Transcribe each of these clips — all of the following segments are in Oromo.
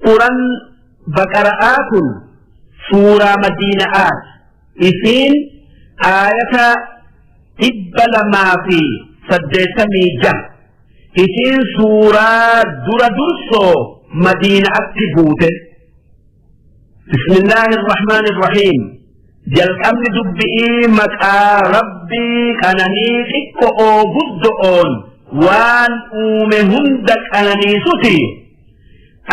Suuraan Baqara'aa kun suuraa Madiina'aati. Isiin aayata 286. Isiin suuraa dura dursoo Madiina'atti buute. Bismillaahi Irrahmaani Irrahiim. Jalqabni dubbi'ii maqaa Rabbii qananii xiqqo'oo guddo'oon waan uume hunda qananiisuti.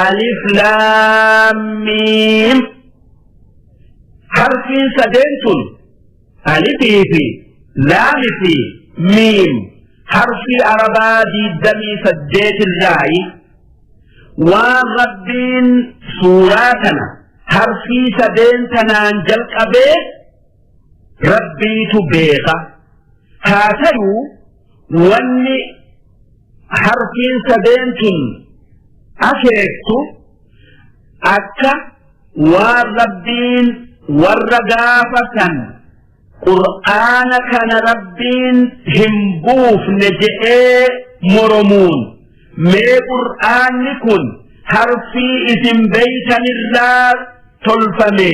Alif Laam Miim. Harfiin sadeen tun alifii fi laami fi miim harfii arabaa 28 irraayi. Waan Rabbiin suuraa tana harfii sadeen tanaan jalqabee Rabbiitu beeka. Haa tayuu wanni harfiin sadeen tun akeektu akka waan Rabbiin warra gaafa san Qur'aana kana Rabbiin hin buufne je'ee moromuun mee Qur'aanni kun harfii isin beeytanirraa tolfame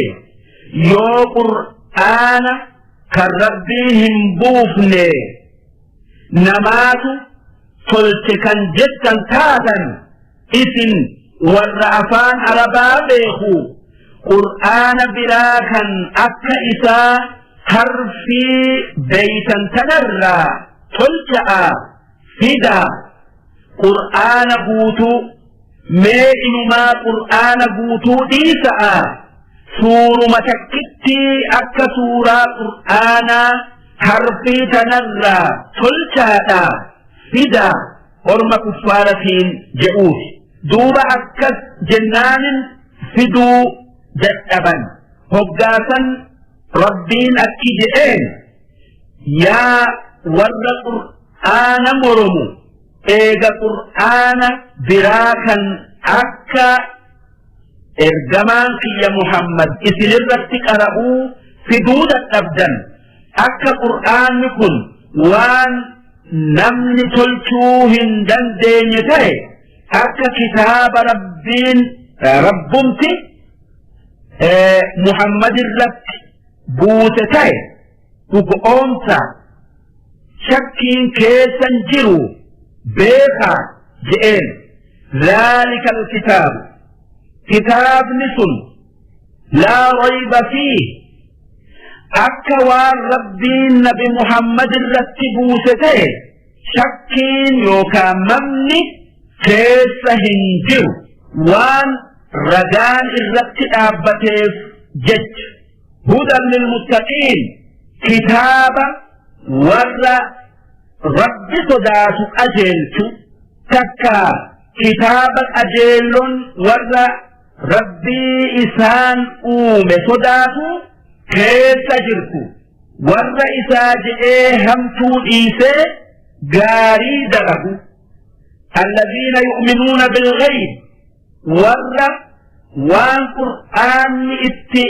yoo Qur'aana kan Rabbiin hin buufne namaatu tolche kan jettan taatan isin warra afaan arabaa beeku Qur'aana biraa kan akka isaa harfii beeytan tanarraa tolcha'a fidaa. Qur'aana guutuu mee inumaa Qur'aana guutuu dhiisa'a suuruma takkittii akka suuraa Qur'aanaa harfii tanarraa tolchaadha fidaa orma kuffaaratiin je'uuti. Duuba akkas jennaanin fiduu dadhaban. Hoggaasan Rabbiin akki je'een yaa warra Qur'aana moromu eega Qur'aana biraa kan akka ergamaan kiyya Muhammad isinirratti qara'uu fiduu dadhabdan akka Qur'aanni kun waan namni tolchuu hin dandeenye ta'e akka kitaaba Rabbiin Rabbumti Muhammad irratti buuse ta'e dhugoomsa shakkiin keessan jiru beekaa je'een. Dhaalika alkitaabu kitaabni sun laa rayba fiih akka waan Rabbiin nabi Muhammad irratti buuse ta'e shakkiin yookaan mamni keessa hin jiru waan ragaan irratti dhaabbateef jecha. Hudan lilmuttaqiin kitaaba warra Rabbi sodaatu qajeelchu takka kitaaba qajeellon warra Rabbii isaan uume sodaatu keessa jirtu warra isaa je'ee hamtuu dhiisee gaarii dalagu. Alladhiina yu'minuuna bilghayb warra waan Qur'aanni itti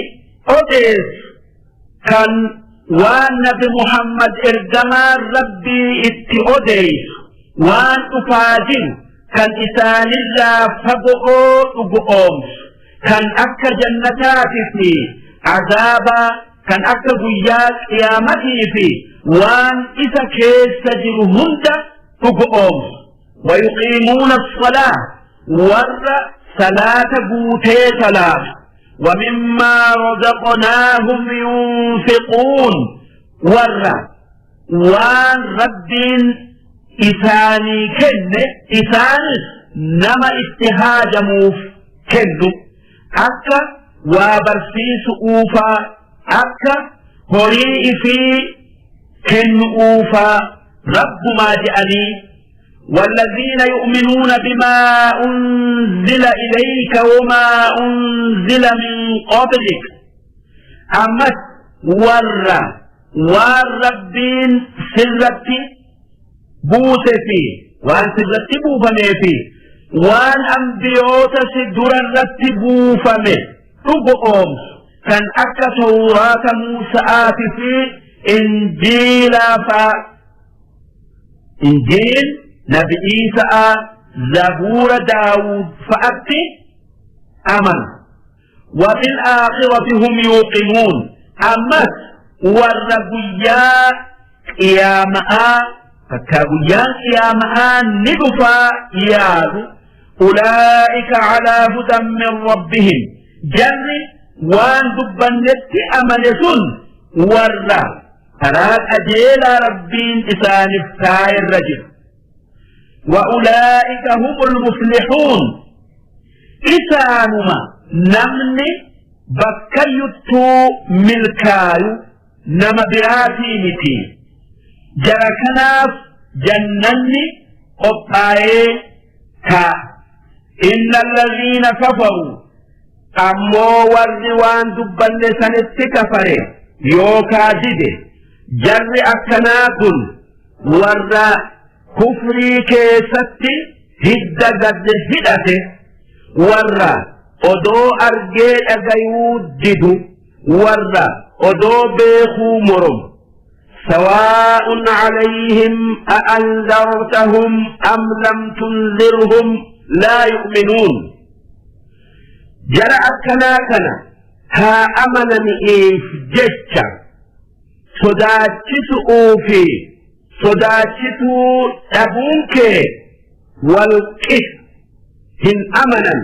odeessu kan waan nabi Muhammad ergamaan Rabbii itti odeessu waan dhufaa jiru kan isaanirraa fago'oo dhugo'oomsu kan akka jannataatii fi azaabaa kan akka guyyaa qiyaamatii fi waan isa keessa jiru hunda dhugo'oomsu. Wayuqiimuuna as-salaa warra salaata guutee salaatu. ومما رزقناهم ينفقون warra waan Rabbiin isaanii kenne isaanis nama itti haajamuuf kennu akka waa barsiisu uufaa akka horii ifii kennu uufaa Rabbumaa je'anii. والذين يؤمنون بما أنزل إليك وما أنزل من قبلك أمس ور والربين سرتي بوسفي وان سرتي بوفمي وان أنبيوت سدر الرتي بوفمي تقوم كان أكا توراة موسى في إنجيل إنجيل nabi Iisa'a zabuura Daawud fa'atti amanu. Wabil-aakhirati hum yuuqinuun, ammas warra guyyaa qiyaama'aa takkaa guyyaan qiyaama'aa ni dhufaa yaadu. Ulaa'ika calaa hudan min rabbihim, jarri waan dubbannetti amane sun warra karaa qajeelaa Rabbiin isaaniif kaayerra jiru. وأولئك هم المفلحون، isaanuma namni bakkayyuttuu milkaayu, nama biraatii miti. Jara kanaaf jannanni qophaa'ee taa. إن الذين كفروا, ammoo warri waan dubbanne sanitti kafare yookaa dide, jarri akkanaa kun warra kufrii keessatti hidda gad hidhate, warra odoo argee dhagayuu didu, warra odoo beekuu moromu. سواء عليهم أأنذرتهم أم لم تنذرهم لا يؤمنون. Jara akkanaa kana haa amanani'iif jecha sodaachisu'uu fi sodaachisuu dhabuun kee walqix, hin amanan.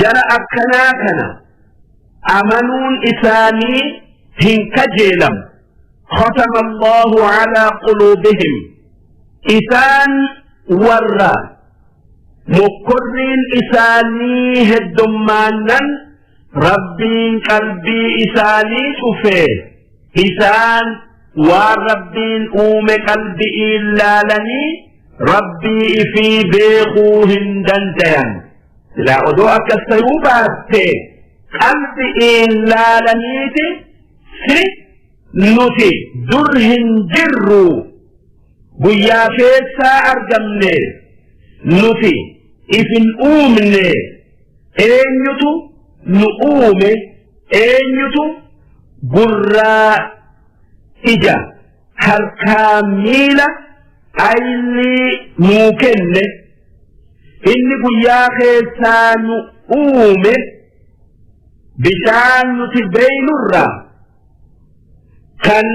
Jara akkanaa kana amanuun isaanii hin kajeelamu. ختم الله على قلوبهم, isaan warra mokkorriin isaanii heddummaannan Rabbiin qalbii isaanii cufe. Isaan waan Rabbiin uume qalbi'iin laalanii Rabbii ifii beekuu hin dandayan. Silaa odoo akkas ta'uu baatte qalbi'iin laalaniiti si nuti dur hin jirru, guyyaa keessaa argamne, nuti ifin uumne, eenyutu nu uume, eenyutu gurraa, ija, harkaa, miila, aynii nuu kenne, inni guyyaa keessaa nu uume, bishaan nuti beeynurraa kan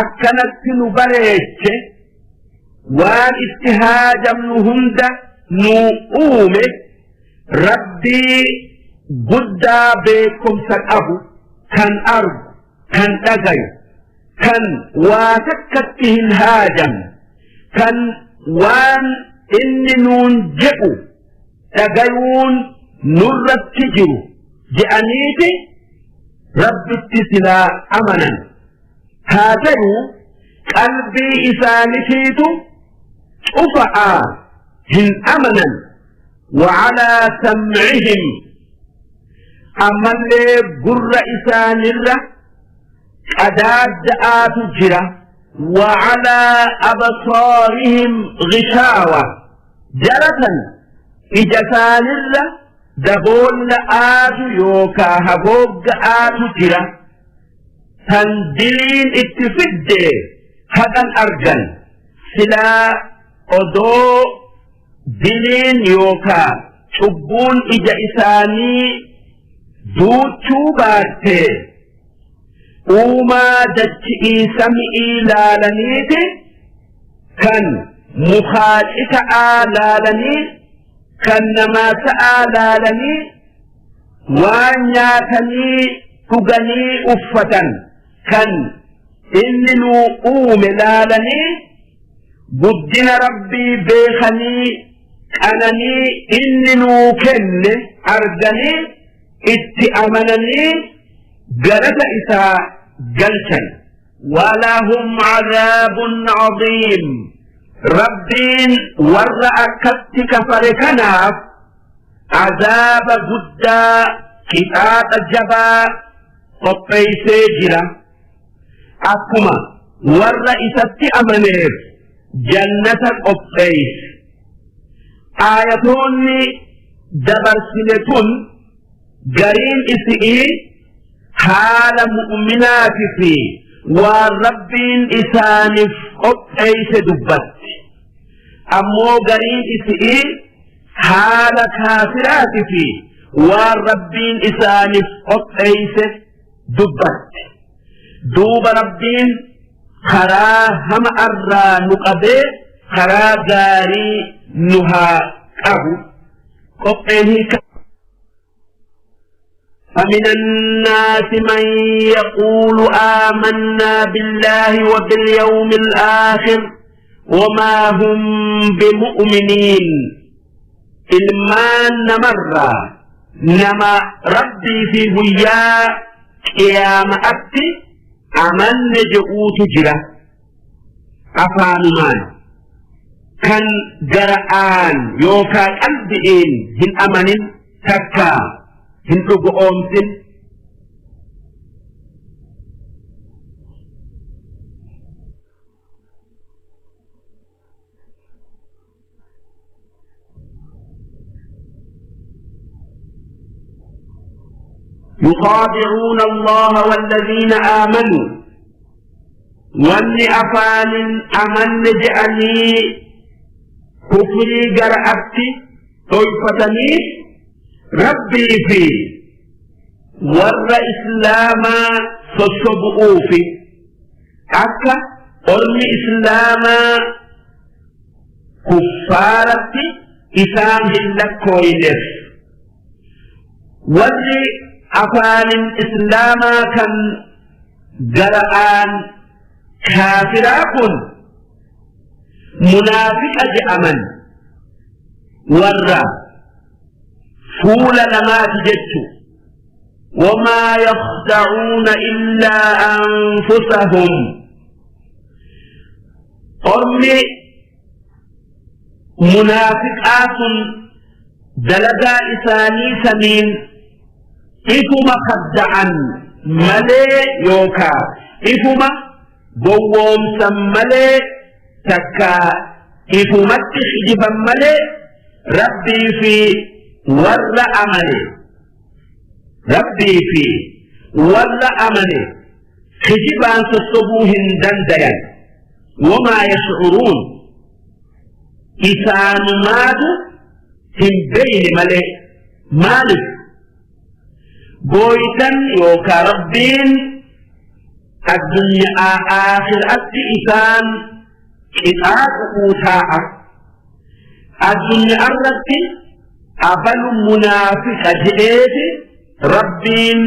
akkanatti nu bareeche, waan itti haajamnu hunda nu uume, Rabbii guddaa beekumsa qabu, kan argu, kan dhagayu, kan waa takkatti hin haajamne, kan waan inni nuun jedhu dhagayuun nurratti jiru je'aniiti Rabbitti silaa amanan. Haa ta'u, qalbii isaanitiitu cufa'aa hin amanan. وعلى سمعهم, ammallee gurra isaanirra qadaadda'aatu jira. وعلى أبصارهم غشاوة, jaratan ija isaanirra daboolla'aatu yookaa hagoogga'aatu jira, tan diliin itti fidde haqan argan. Silaa odoo diliin yookaa cubbuun ija isaanii duuchuu baatte uumaa dachi'ii sami'ii laalaniiti, kan mukaa cita'aa laalanii, kan namaa ta'aa laalanii, waan nyaatanii dhuganii uffatan kan inni nuu uume laalanii, guddina Rabbii beekanii, qananii inni nuu kenne arganii, itti amananii galata isaa galchan. ولهم عذاب عظيم, Rabbiin warra akkatti kafare kanaaf azaaba guddaa, qixaaxa jabaa qopheeysee jira, akkuma warra isatti amaneef jannata qopheeyse. Aayatoonni dabarsine tun gariin isi'ii haala mu'minaati fi waan Rabbiin isaaniif qopheeyse dubbatti. Ammoo gariin isi'ii haala kaafiraati fi Waan Rabbiin isaaniif qopheeyse dubbatte. Duuba Rabbiin karaa hama irraa nu qabee karaa gaarii nu haa qabu. Qopheen hiika. فمن الناس من يقول آمنا بالله وباليوم الآخر وما هم بمؤمنين. Ilmaan namarraa nama Rabbii fi guyyaa qiyaama'atti amanne je'uutu jira, afaanumaan, kan gara'aan yookaa qalbi'iin hin amanin takkaa hin dhugo'oomsin. يخادعون الله والذين آمنوا. Wanni afaanin amanne je'anii kufrii gara'atti dhoyfatanii Rabbii fi warra Islaamaa sossobu'uufi, akka ormi Islaamaa kuffaaratti isaan hin lakkooyneef. Warri afaanin Islaamaa kan gara'aan kaafiraa kun munaafiqa je'aman, warra fuula lamaati jechu. وما يخدعون إلا أنفسهم. Ormi munaafiqaa sun dalagaa isaanii saniin ifuma kadda'an malee yookaa ifuma gowwoomsan malee takka ifumatti hijiban malee Rabbii fi warra amane, Rabbii fi warra amane kijibaan sossobuu hin dandayan. وما يشعرون, isaanumaatu hin beyne malee. Maalif gooytan yookaa Rabbiin addunyaa aakhiraatti isaan qixaaxu'uu taa'a? Addunyaa irratti abalu munaafiqa jedheeti Rabbiin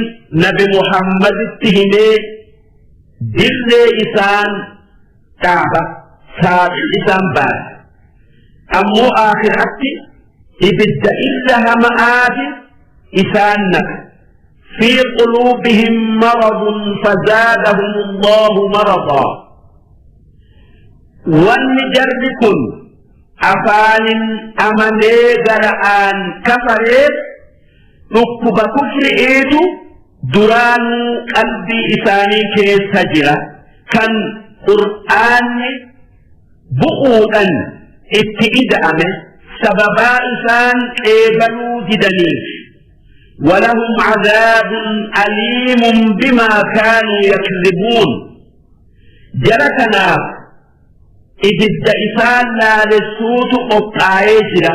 Nabi Muhammaditti himee dirree isaan dhaaba, saaxil isaan baase. Ammoo aakhiraatti ibidda irra hama'aati isaan naqa. في قلوبهم مرض فزادهم الله مرضا. Wanni jarri kun afaanin amanee gara'aan kafareef dhukkuba kufri'iitu duraanuu qalbii isaanii keessa jira, kan Qur'aanni bu'uudhan itti ida'ame sababaa isaan qeebaluu didaniif. ولهم عذاب أليم بما كانوا يكذبون. Jara kanaaf ibidda isaan laalessuutu qophaa'ee jira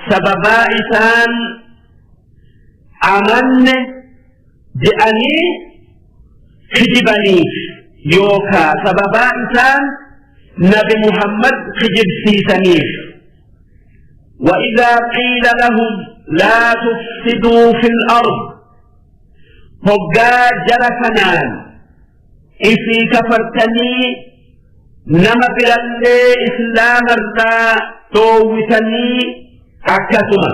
sababaa isaan amanne je'anii kijibaniif yookaa sababaa isaan Nabi Muhammad kijibsiisaniif. وإذا قيل لهم لا تفسدوا في الأرض, hoggaa jara kanaan isii kafartanii nama birallee Islaamarraa dhoowwisanii akkasuma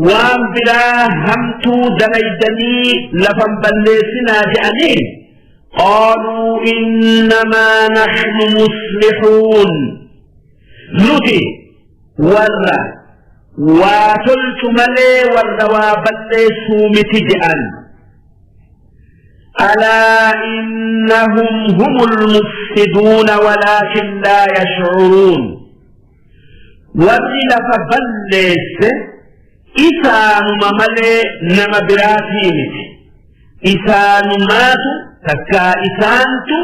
waan biraa hamtuu dalaydanii lafan balleessinaa je'aniin, قالوا إنما نحن مصلحون, nuti warra waa tolchu malee warra waa balleessuu miti je'an. ألا إنهم هم المفسدون ولكن لا يشعرون. Warri lafa balleesse isaanuma malee nama biraatii miti. Isaanumaatu takkaa isaantu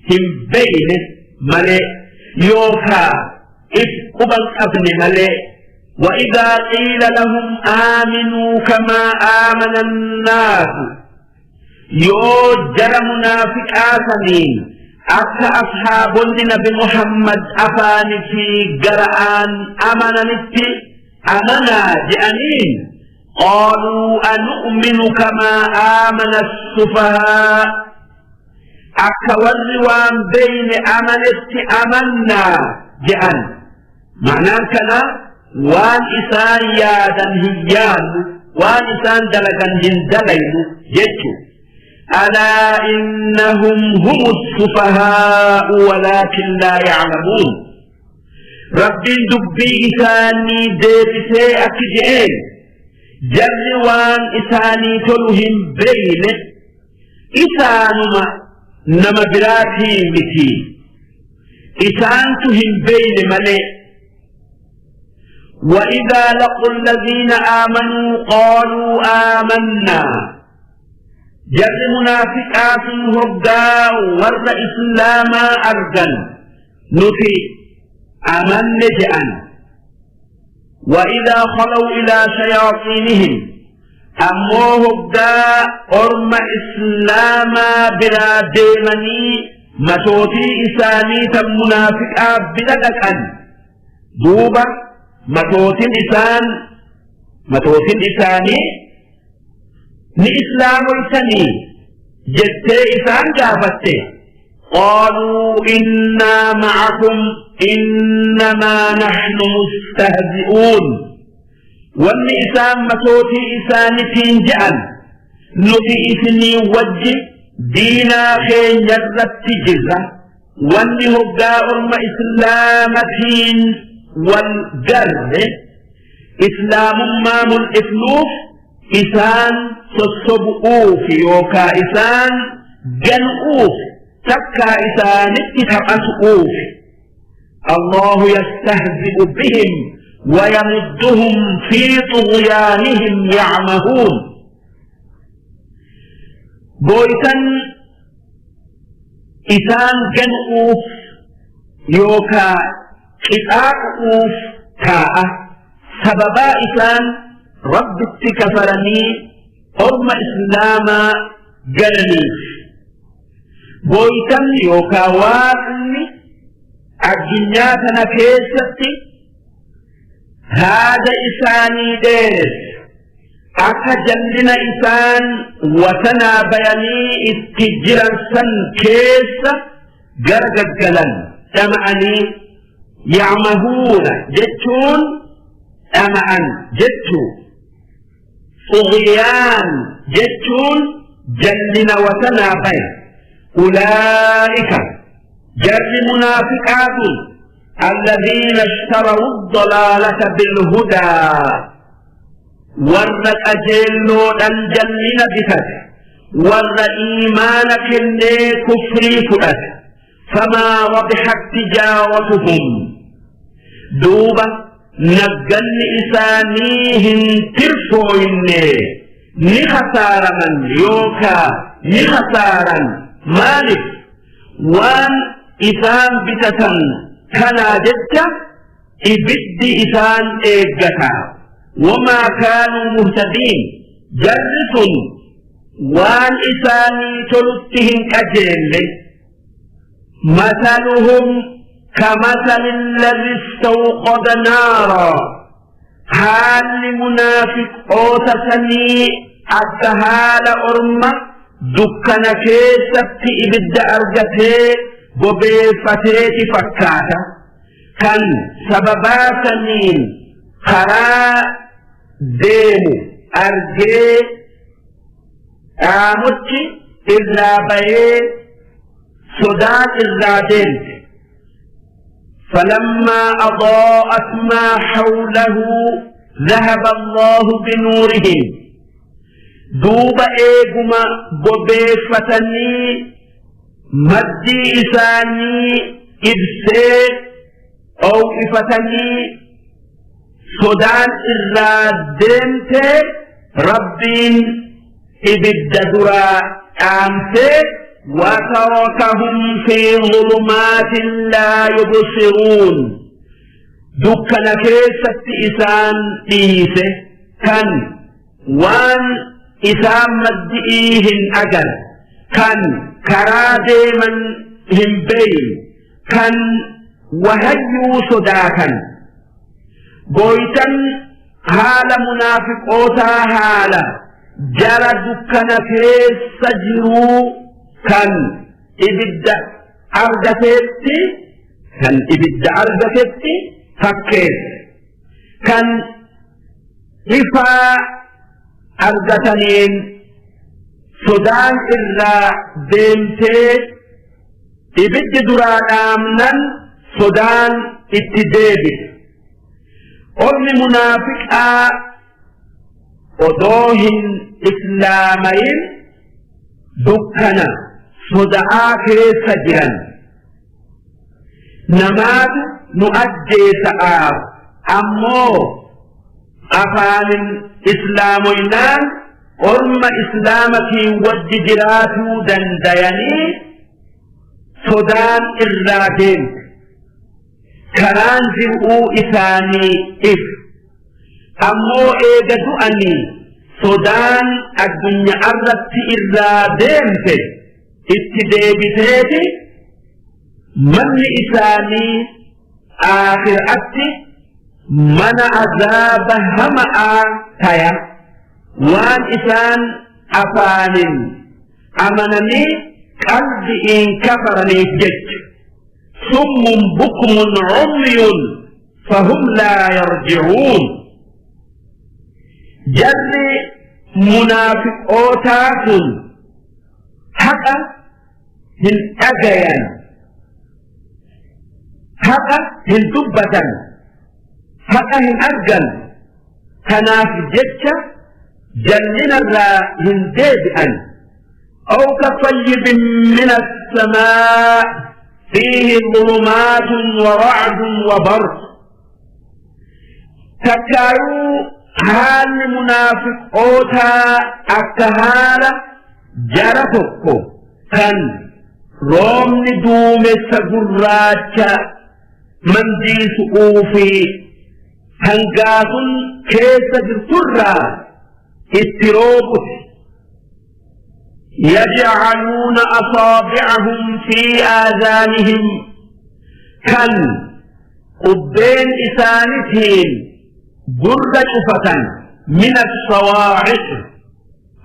hin beyne malee yookaa if quban qabne malee. وإذا قيل لهم آمنوا كما آمن الناس يوجر منافق آثمين أكا أصحاب النبي محمد أفاني في قرآن أمنا نتي أمنا جأنين قالوا أنؤمن كما آمن السفهاء أكا والروان بين أمنت أمنا جأن معناه كنا وان إسان يادا هيان وان إسان دلقا هندلين جتشو ألا إنهم هم السفهاء ولكن لا يعلمون رب دبي إساني ديبسي أكجئين جروان إساني تلهم بين إسانما نما براتي متي إسان تهم بين ملئ وإذا لقوا الذين آمنوا قالوا آمنا جر منافقات هدى ور إسلاما أرجا نفي آمن جأن وإذا خلوا إلى شياطينهم أمو هدى أرم إسلاما بلا ديمني متوتي إساني تمنافقات بلدك دوبا متوتين إسان متوتين إساني ni islaamoytanii jettee isaan gaafatte qaaluu innaa ma'akum innamaa nahnu mustahzi'uun wanni isaan matootii isaanitiin je'an nuti isinii wajji diinaa keenyarratti jirra wanni hoggaa orma islaamatiin wal garre islaamummaa mul'ifnuuf إسان sossobu'uuf yookaa isaan ganu'uuf takkaa isaanitti taphatu'uuf. Allahu yastahzi'u bihim ويمدهم في طغيانهم يعمهون. بويتن إسان جنؤوف يوكا قطاعوف تاء سببا إسان رب التكفرني أرم إسلاما جنني. بويتن يوكا واقني الدنيا كيستي هذا إساني ديس أكا جننا إسان وسنا بياني اتجرا سن كيس جرججلا أمعني يعمهون جتون أمعن جتو طغيان جتون جننا وسنا بيان. أولئك جر منافقات الذين اشتروا الضلالة بالهدى ور أجلو الجنة بفت ور إيمانك اللي كفري فؤت فما ربحت تجارتهم دوبة نجن إسانيهم ترفوين نخسار من يوكا نخسارا مالك وان إسان بتتن كلا جدة إبد إسان إيجتا وما كانوا مهتدين جرس وان إسان تلتهم كجل. مثلهم كمثل الذي استوقد نارا حال منافق أوتسني أتهال أرمى دكنا كيست إبد أرجته bobeeffateeti fakkaata kan sababaa saniin karaa deemu argee dhaamutti irraa bayee sodaan irraa deemte. فلما أضاءت ما حوله ذهب الله بنورهم دوب إيجما bobeeffatanii مدي إساني إبسي أو إفتني صدان إرادنت ربين إبد درا أمت وتركهم في ظلمات لا يبصرون. Dukkana keessatti isaan dhiise kan waan isaan maddi'ii hin agarre, kan karaa deeman hin beeyne, kan wahayyuu sodaatan. Gooytan haala munaafiqootaa haala jara dukkana keessa jiruu kan ibidda argateetti kan ibidda argatetti fakkeesse, kan ifaa argataniin sodaan irraa deemtee ibiddi duraa dhaamnan sodaan itti deebite. Ormi munaafiqaa odoo hin islaamayin dukkana soda'aa keessa jiran. Namaatu nu ajjeesa'aaf ammoo afaanin islaamoynaan orma islaamatiin wajji jiraatuu dandayanii sodaan irraa deemte. Karaan jir'uu isaanii if. Ammoo eega du'anii sodaan addunyaarratti irraa deemte itti deebiteeti manni isaanii aakhiraatti mana azaaba hama'aa taya waan isaan afaanin amananii qalbi'iin kafaraniif jecha. Summun bukmun cumyun fahum laa yarji'uun. Jarri munaafiqootaa sun haqa hin dhagayan, haqa hin dubbatan, haqa hin argan. Kanaaf jecha jallinarraa hin deebi'an. أو كصيب من السماء فيه ظلمات ورعد وبرق. Takkaayuu haalli munaafiqootaa akka haala jara tokko kan roobni duumessa gurraacha mandiisu'uu fi hangaasun keessa jirturraa itti roobuti. يجعلون أصابعهم في آذانهم kan qubbeen isaanitiin gurra cufatan من الصواعق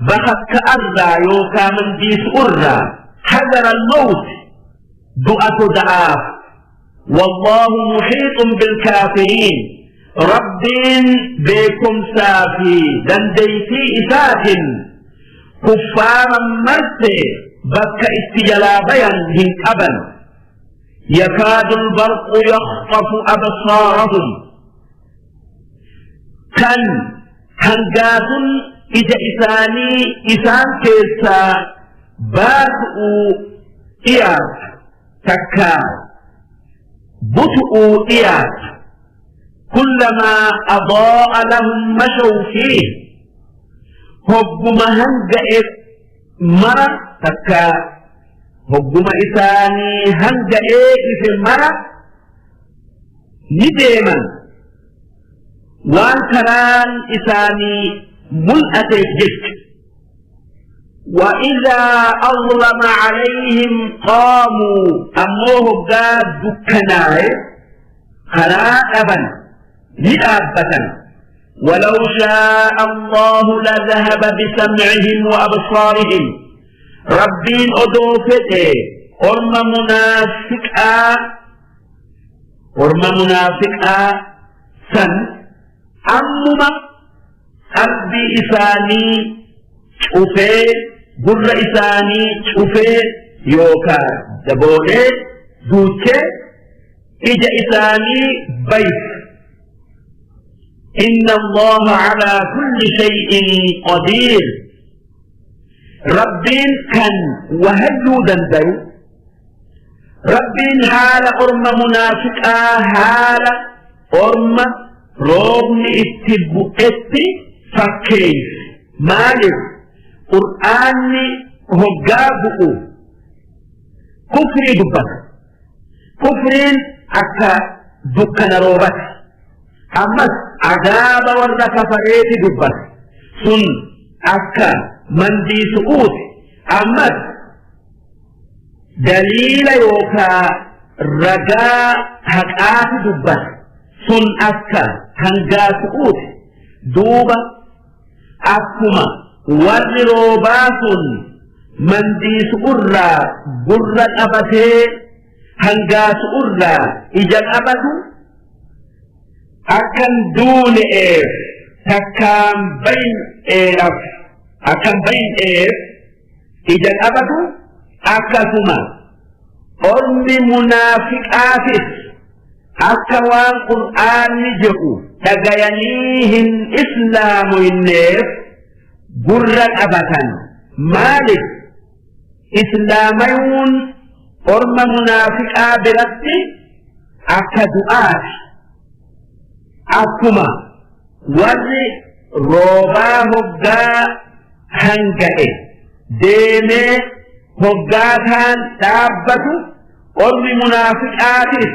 bakakka arraa yookaa mandiisu'urraa حذر الموت du'a soda'aaf. والله محيط بالكافرين. Rabbiin beekumsaa fi dandeeytii isaatin kuffaara marse bakka itti jalaa bayan hin qaban. يكاد البرق يخطف أبصارهم kan hangaasun ija isaanii isaan keessaa baasu'uu dhiyaatu takkaa butu'uu dhiyaatu. كلما أضاء لهم مشوا فيه hogguma hanga'e mara takkaa hogguma isaanii hanga'ee ife mara ni deeman waan karaan isaanii mul'ateef jecha. وإذا أظلم عليهم قاموا ammoo hoggaa dukkanaa'e karaa dhaban ni dhaabbatan. ولو شاء الله لذهب بسمعهم وأبصارهم. Rabbiin odoo fedhe orma munaafiqaa san ammuma qalbii isaanii cufee gurra isaanii cufee yookaan daboolee duuchee ija isaanii baysa. إن الله على كل شيء قدير. Rabbiin kan wahayyuu dandayu. Rabbiin haala orma munaafiqaa haala orma roobni itti bu'etti fakkeeyse. Maaliif? Qur'aanni hoggaa bu'u kufrii dubbata. Kufriin akka dukkana roobati. Ammas azaaba warra kafareeti dubbata. Sun akka mandiisu'uuti. Ammas daliila yookaa ragaa haqaati dubbata. Sun akka hangaasu'uuti. Duuba akkuma warri roobaa sun mandiisu'urraa gurra qabatee hangaasu'urraa ija qabatu, akkan duune'eef takkaan bay'eedhaaf akkan bay'eef ija qabatu, akkasuma ormi munaafiqaatis akka waan Qur'aanni jedhu dhagayanii hin islaamoyneef gurra qabatan. Maaliif? Islaamayuun orma munaafiqaa biratti akka du'aati. Akkuma warri roobaa hoggaa hanga'e deemee hoggaa kaan dhaabbatu, ormi munaafiqaatis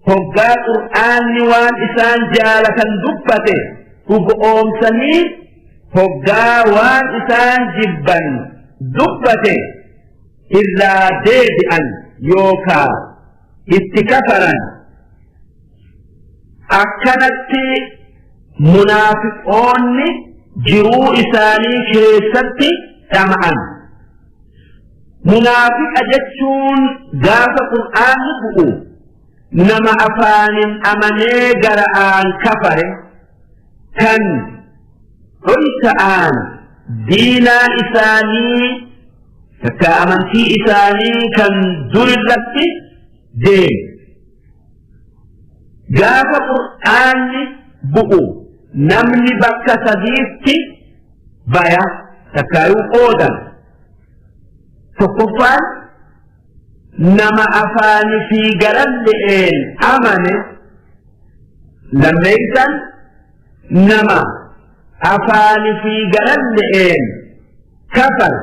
hoggaa Qur'aanni waan isaan jaalatan dubbate dhugoomsanii, hoggaa waan isaan jibban dubbate irraa deebi'an yookaa itti kafaran. Akkanatti munaafiqoonni jiruu isaanii keessatti dhama'an. Munaafiqa jechuun gaafa Qur'aanni bu'u nama afaanin amanee gara'aan kafare, kan dhoysa'aan diinaa isaanii takka amantii isaanii kan durirratti deemu. Gaafa Qur'aanni bu'u namni bakka sadiitti baya takkaayuu qoodan. Tokkoffaan nama afaanii fi garalle'een amane. Lammeeysan nama afaanii fi garalle'een kafare,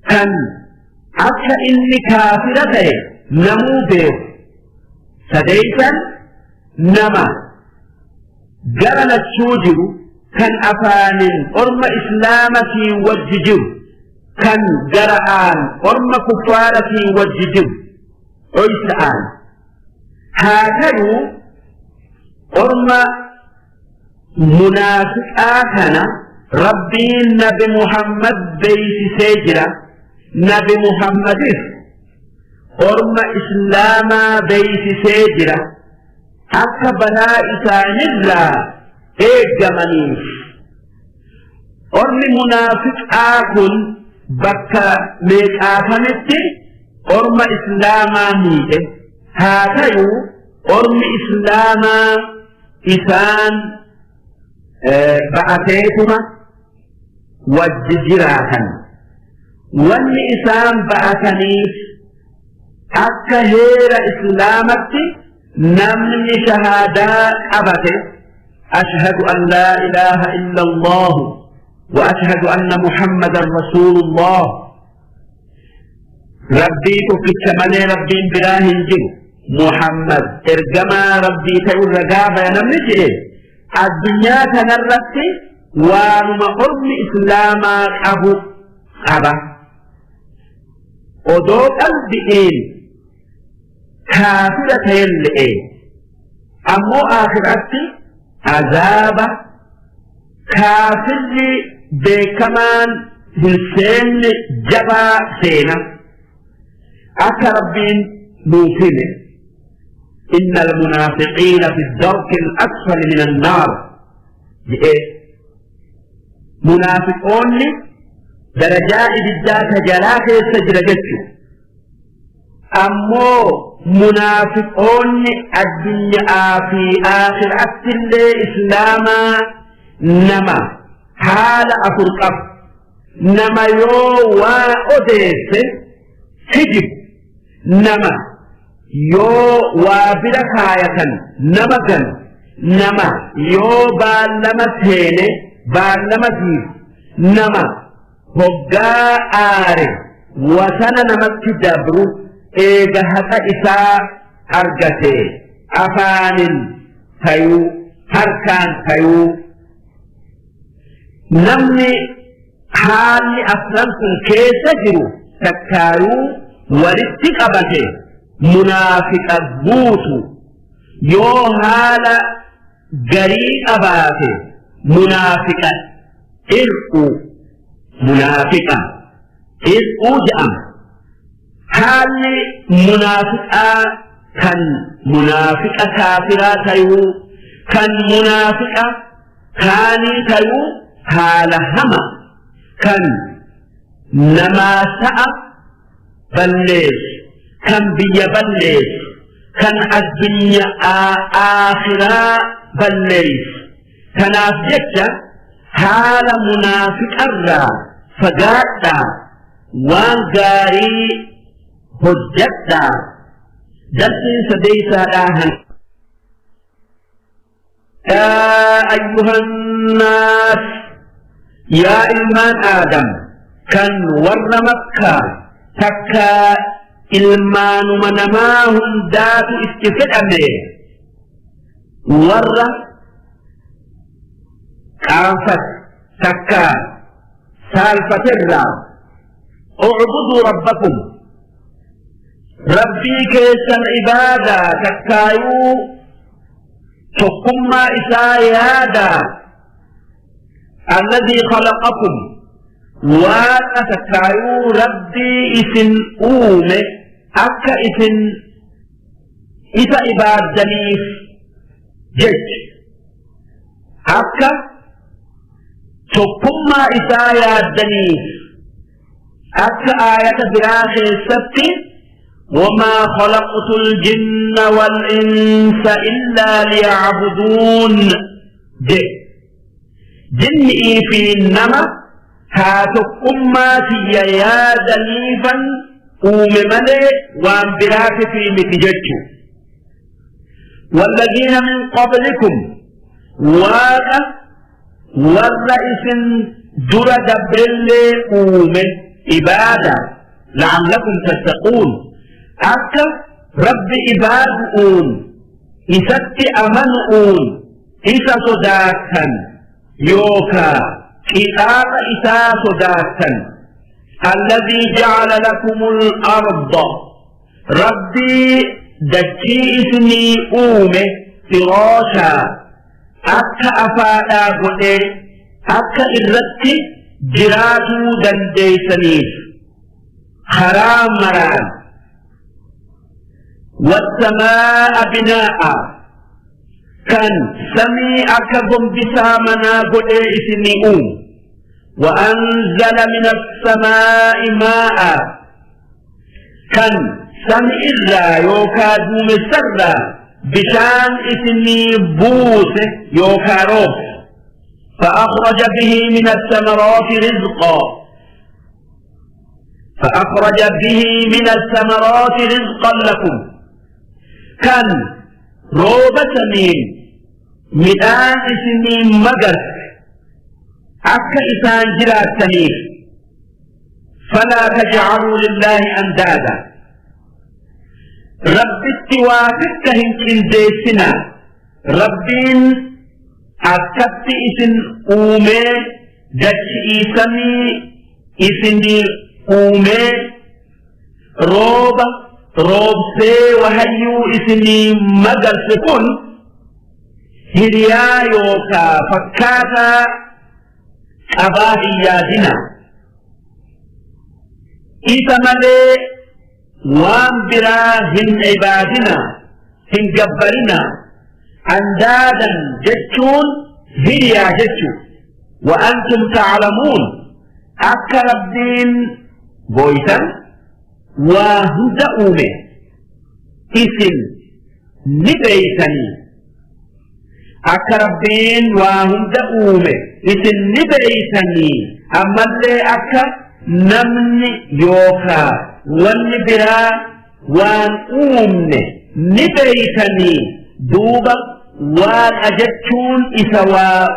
kan akka inni kaafira ta'e namuu beeku. Sadeeysan nama gara lachuu jiru, kan afaanin orma islaamatiin wajji jiru, kan gara'aan orma kuffaaratiin wajji jiru dhoysa'aan. Haa ta'uu, orma munaafiqaa kana Rabbiin Nabi Muhammad beeysisee jira. Nabi Muhammadis orma islaamaa beeysisee jira, akka balaa isaanirraa eeggamaniif. Ormi munaafiqaa kun bakka meeqaatamitti orma islaamaa miidhe. Haa ta'u, ormi islaamaa isaan ba'ateetuma wajji jiraatan. Wanni isaan ba'ataniif akka heera islaamatti namni shahaadaa qabate, "Ashhadu an laa ilaaha illa Allah wa ashhadu anna Muhammadan rasulullah," Rabbii tokkicha malee rabbiin biraa hin jiru, Muhammad ergamaa Rabbii ta'u ragaa baya namni jedhe, addunyaa kanarratti waanuma ormi islaamaa qabu qaba. Odoo qalbi'iin kaafira ta'elle'e, ammoo aakhiraatti azaaba kaafirri beekamaan hin seenne jabaa seena, akka Rabbiin nuuf hime, "إن المنافقين في الدرك الأسفل من النار" jedhee. Munaafiqoonni darajaa ibiddaa ta jalaa keessa jira jechu. Ammoo munaafiqoonni addunyaa fi aakhiraatti illee islaamaa nama haala afur qabu. Nama yoo waa odeesse kijibu, nama yoo waa bira kaayatan nama ganu, nama yoo baallama seene baallama diigu, nama hoggaa aare wasana namatti dabru eega haqa isaa argate afaanin. tayuu harkaan tayuu. Namni haalli afran kun keessa jiru takkaayuu walitti qabate munaafiqa guutu. Yoo haala garii qabaate munaafiqa ir'u, munaafiqa ir'uu jedhama. Haalli munaafiqaa kan munaafiqa kaafiraa tayuu kan munaafiqa kaanii tayuu haala hama kan namaa sa'a balleessu, kan biyya balleessu, kan addunyaa aakhiraa balleessu. Kanaaf jecha haala munaafiqarraa fagaadhaa, waan gaarii hojjadhaa. Darsiin sadeeysaadhaa han يا أيها الناس يا إلمان آدم كان ور مكة تكا إلمان منماهم ذات استفدأمه ور كافت تكا سالفة الرا اعبدوا ربكم ربي كيسا عبادة تكايو تقم إسايادا الذي خلقكم وأتكايو ربي إسن أومي أكا إسن إسا إبادنيف جج أكا تقم إسايادنيف أكا آية براخ السبت وما خلقت الجن والإنس إلا ليعبدون. جنئي في النما هاتقما في يا دنيفا أوممني وانبراك في متججو. والذين من قبلكم واقع والرئيس در دبرل أوم عبادة لعلكم تتقون. أكا رب إبادؤون إسات أمنؤون إسا صداكا يوكا إساق إسا صداكا. الذي جعل لكم الأرض ربي دكي إسني أومي فراشا أكا أفادا قلي أكا إرتي جراتو دنديسنيف حرام مران. والسماء بناء كان سمي أكبم بسامنا قد إسنئون. وأنزل من السماء ماء كان سمي إلا يوكا دوم السر بشان إسني بوس يوكا روح. فأخرج به من الثمرات رزقا فأخرج به من الثمرات رزقا لكم. كان روبة سمين مدان إسنين مقر أكا إسان جرات سمين. فلا تجعلوا لله أندادا رب اتوافقهم كنديسنا ربين أكت إسن أومي دج إسمي إسني أومي روبة روبسي وهيو إسني مقر سكون هريا يوكا فكاتا أباه يادنا إذا ملي وان برا هن عبادنا هن جبرنا أندادا جتشون هريا جتشو. وأنتم تعلمون أكا ربين بويتا وهدى أومي إسن نبيتني أكا ربين وهدى أومي إسن نبيتني. أما اللي أكا نمني يوكا والنبرا وان أومي نبيتني دوبا وان أجتشون إسوا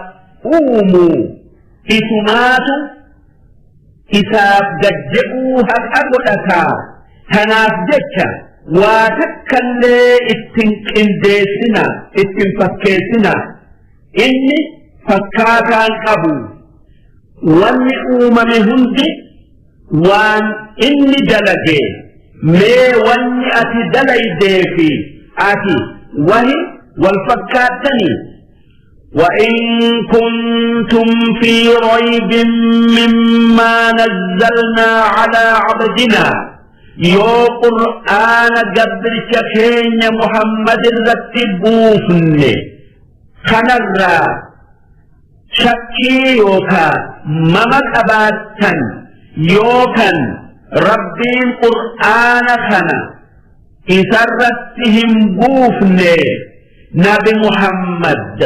أومو إسماتو إساف ججئو هك أقلتا تناف ججا Waa takkallee ittin qindeessina, ittin fakkeessina. Inni fakkaataan qabu. Wanni uumame hundi waan inni dalage. Mee wanni ati dalaydee fi ati wahi wal fakkaattanii? وإن كنتم في ريب مما نزلنا على عبدنا، yoo qur'aana gabricha keenya Muhammad irratti buufne kanarraa shakkii yookaa mama qabaattan, yookan Rabbiin qur'aana kana isarratti hin buufne, Nabi Muhammad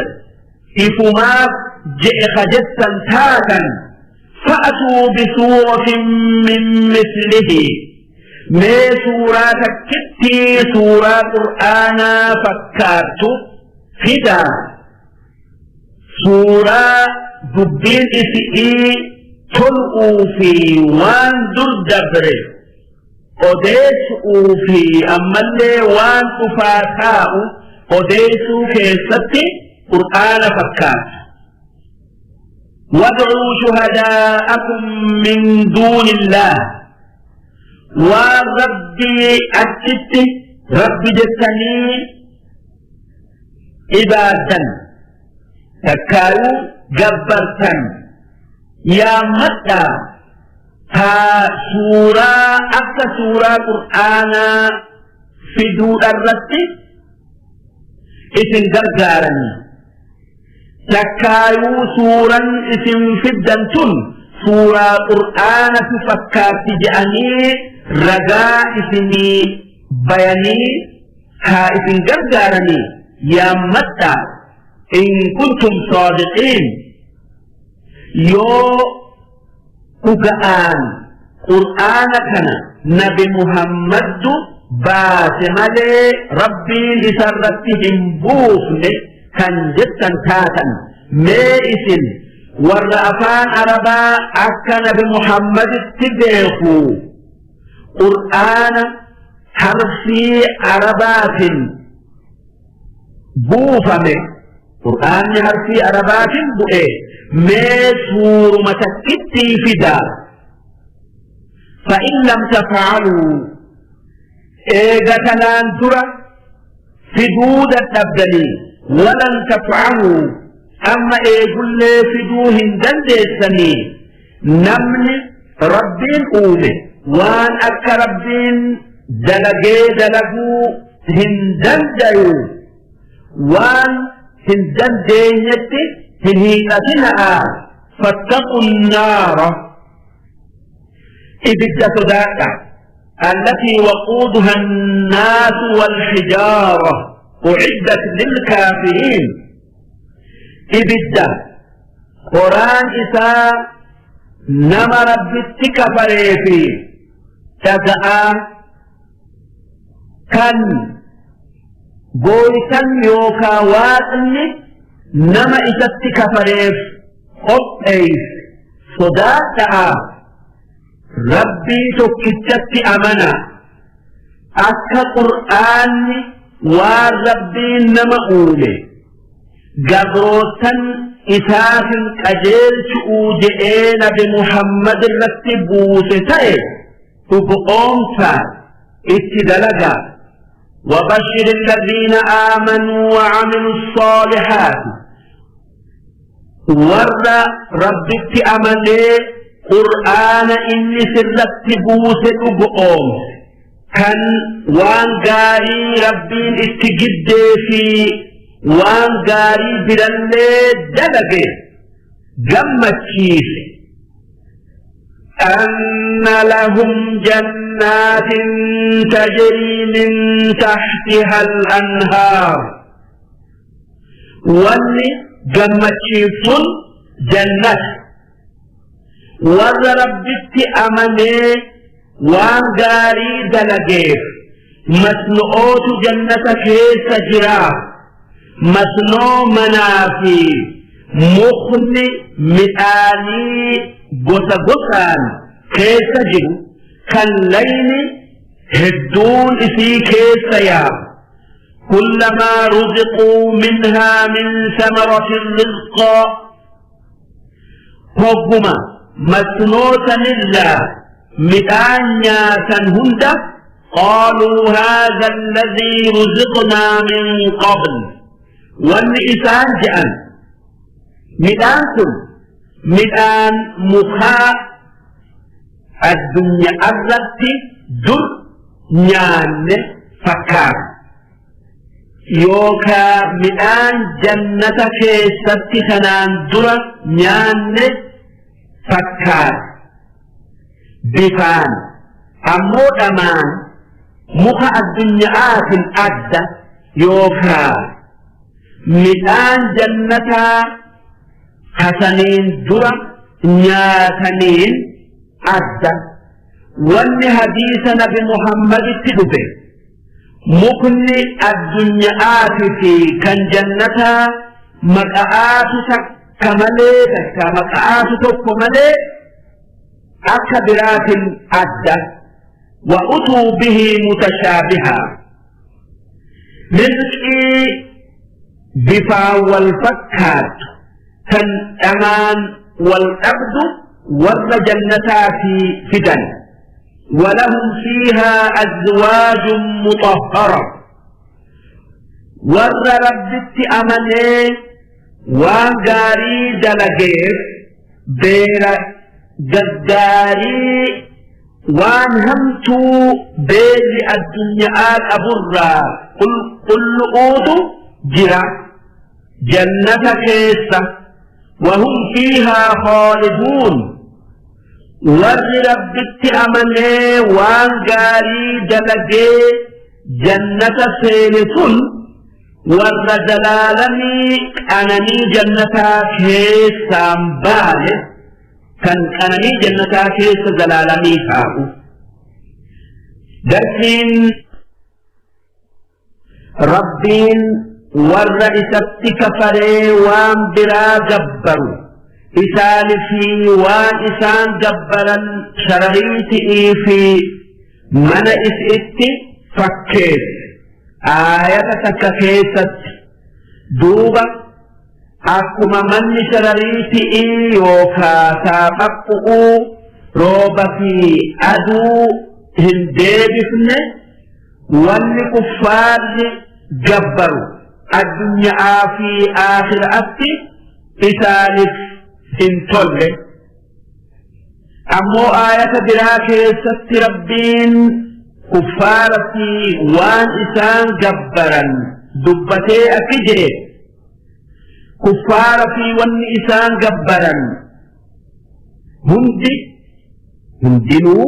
ifumaaf je'e ka jettan taatan, فأتوا بسورة من مثله، mee suuraa takkittii suuraa qur'aanaa fakkaattu fidaa. Suuraa dubbiin isi'ii tol'uu fi waan dur dabre odeessu'uu fi ammallee waan dhufaa taa'u odeessuu keessatti qur'aana fakkaatu. وادعوا شهداءكم من دون الله، waan Rabbii achitti Rabbi jettanii ibaadan takkaayuu gabbartan yaammadhaa, haa suuraa akka suuraa qur'aanaa fiduudharratti isin gargaaranii, takkaayuu suuran isin fiddan tun suuraa qur'aanatu fakkaatti je'anii ragaa isinii bayanii haa isin gargaaranii yaammadhaa. إن كنتم صادقين، yoo dhuga'aan qur'aana kana Nabi Muhammaddu baase malee Rabbiin isarratti hin buufne kan jettan taatan, mee isin warra afaan Arabaa akka Nabi Muhammaditti beeku qur'aana harfii Arabaatiin buufame, qur'aanni harfii Arabaatiin bu'e, mee suuruma takkittii fidaa. فإن لم تفعلوا، eega kanaan dura fiduu dadhabdanii, ولن تفعلوا، amma eegullee fiduu hin dandeessanii. Namni Rabbiin uume waan akka Rabbiin dalagee dalaguu hin dandayu. Waan hin dandeenyetti hin hiixatina'a. فاتقوا النار، ibidda sodaadha، التي وقودها الناس والحجارة أعدت للكافرين. Ibidda qoraan isaa nama Rabbitti kafaree fi dhaga'aa kan gooytan yookaa Waaqni nama isatti kafareef qopheeyse sodaadha'a. Rabbii tokkichatti amana. Akka qur'aanni waan Rabbiin nama uume gabrootan isaatin qajeelchu'uu je'ee Nabi Muhammad irratti buuse ta'e dhugoomsa, itti dalaga. وبشر الذين آمنوا وعملوا الصالحات، warra Rabbitti amanee qur'aana inni sirratti buuse dhugoomse, kan waan gaarii Rabbiin itti giddee fi waan gaarii birallee dalage gammachiise. أن لهم جنات تجري من تحتها الأنهار، wanni gammachiiftun jannat warra Rabbitti amanee waan gaarii dalageef masno'ootu jannata keessa jira, masnoo manaa fi mukni midhaanii gosa gosaan keessa jiru, kan layni Hedduun isii keessa yaa. Kullamaa ruziquu minhaa min samaratin rizqaa, hogguma masnootanirraa midhaan nyaatan hunda, qaaluu haadha alladhii ruziqnaa min qabl, wanni isaan je'an midhaan kun midhaan mukaa addunyaa irratti dur nyaanne fakkaata, yookaa midhaan jannata keessatti kanaan dura nyaanne fakkaata bifaan, ammoo dhamaan muka addunyaatiin adda, yookaa midhaan jannataa kasaniin dura nyaataniin adda. Wanni hadiisa Nabi Muhammaditti dhufe, mukni addunyaati fi kan jannataa maqa'aatu takka malee, takka maqa'aatu tokko malee akka biraatiin adda. Wa utuu bihi mutashaabiha, rizqii bifaan wal fakkaattu kan dhamaan wal dhabdu warra jannataa fi fidan. ولهم فيها أزواج مطهرة، ور ربت أمني وان غاري دلقيف بير gaggaarii waan hamtuu beelli addunyaa qaburraa qulqullu'uutu jira jannata keessa. Wahum fiihaa khaaliduun, warri Rabbitti amanee waan gaarii dalagee jannata seene sun warra zalaalamii qananii jannataa keessaan baane, kan qananii jannataa keessa zalaalamii taa'u. Darsiin Rabbiin warra isatti kafaree waan biraa gabbaru, isaanii fi waan isaan gabbaran sharariitii fi mana isitti fakkeesse aayata takka keessatti. Duuba akkuma manni sharariitii yookaa saaphaphuu rooba fi aduu hin deebifne, wanni kuffaarri gabbaru addunyaa fi aakhiraatti isaaniif hin tolle. Ammoo aayata biraa keessatti Rabbiin kuffaara fi waan isaan gabbaran dubbatee akki jedhe: kuffaara fi wanni isaan gabbaran hundi hundinuu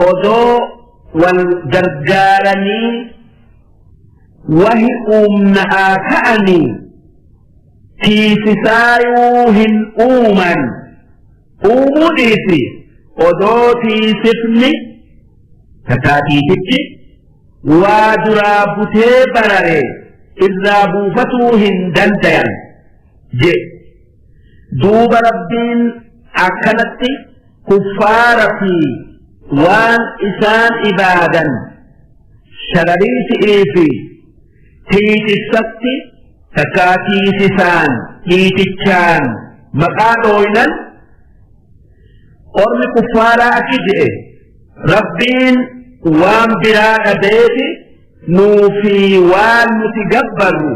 odoo wal gargaaranii wahi uumna'aa ka'anii tiisisaayuu hin uuman, uumuu dhiisi, odoo tiisifni takkaa tiisichi waa duraa butee barare irraa buufatuu hin dandayan je. Duuba Rabbiin akkanatti kuffaara fi waan isaan ibaadan sharariitii fi tiisissatti takkaa tiisisaan tiitichaan maqaa dhooynan, ormi kuffaaraa akki je'e: Rabbiin waan biraa dhabeeti nuu fi waan nuti gabbarru